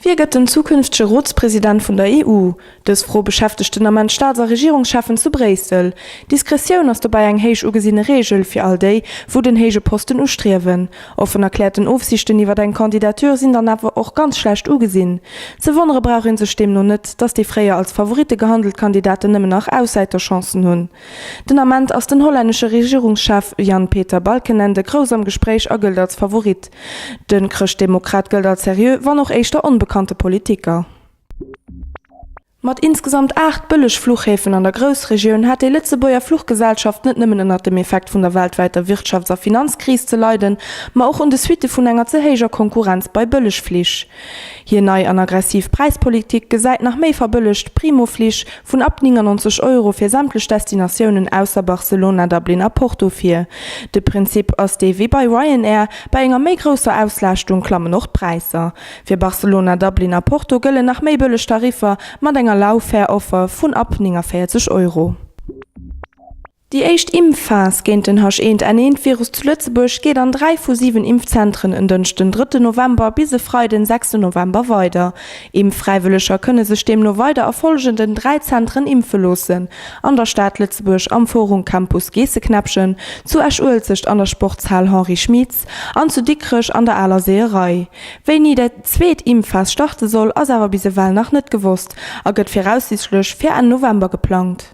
Wie gëtt den zukünftege Rotspresident vun der EU? Dës Fro beschäftegt den Ament Staats a Regierungscheffen zu Bréissel. Diskretioun ass dobäi eng héich ugesinne Reegel fir all déi, wou den héije Posten ustriewen. Offen erkläerten Ofsiichten iwwer eng Candidature sinn dann awer och ganz schlecht ugesinn. Ze wonnere brauch ee sech deemno net, datt déi fréier als Favoritte gehandelt Kandidaten nëmmen nach Aussäiterchancen hunn. Den Ament ass den hollännesche Regierungschef Jan Peter Balkenende grouss am Gespréich a gëllt als Favorit. De Chrëschtdemokrat gëllt als seriö, wann och éischter onbekannte Politiker. Mat insgesamt 8 Bëllegfluchhäfen an der Groussregioun hat déi Lëtzebuerger Fluchgesellschaft net nëmmen ënnert dem Effekt vun der weltwäiter Wirtschafts a Finanzkris ze leiden, ma och un de Suitte vun enger ze héijer Konkurrenz bei Bëllegflich. Hir nei an aggressiv Präispolitik gesäit nach méi verbëllegt Primo-Flich vun ab 99 Euro fir sämtlech Destinatiounen ausser Barcelona, Dublin a Porto vir. De Prinzip ass dee wéi bei Ryanair, bei enger méi grousser Auslaaschtung klammen och d'Präisser. Fir Barcelona, Dublin a Porto gëllen nach méi bëlleg Tariffer mat enger Low-Fare-Offer vun ab 49 Euro. Déi éischt Impfphas géint den H1N1-Virus zu Lëtzebuerg geet an 3 vu 7 Impfzentren en Dënschden, drëtten November bis e Freiden, sechsten November weider. Impffräiwëlleger kënne sech deemno weider a follgenden 3 Zentren impfe loossen, an der Stad Lëtzebuerg am Forum Campus Geesseknäppchen, zu Esch-Uelzecht an der Sportshal Henri Schmitz an zu Dikrech an der Aler Seeërei. Wéini déi zweet Impfphas starte soll, ass awer bis ewell nach net gewosst a gëtt viraussiichtlech fir Enn November geplangt.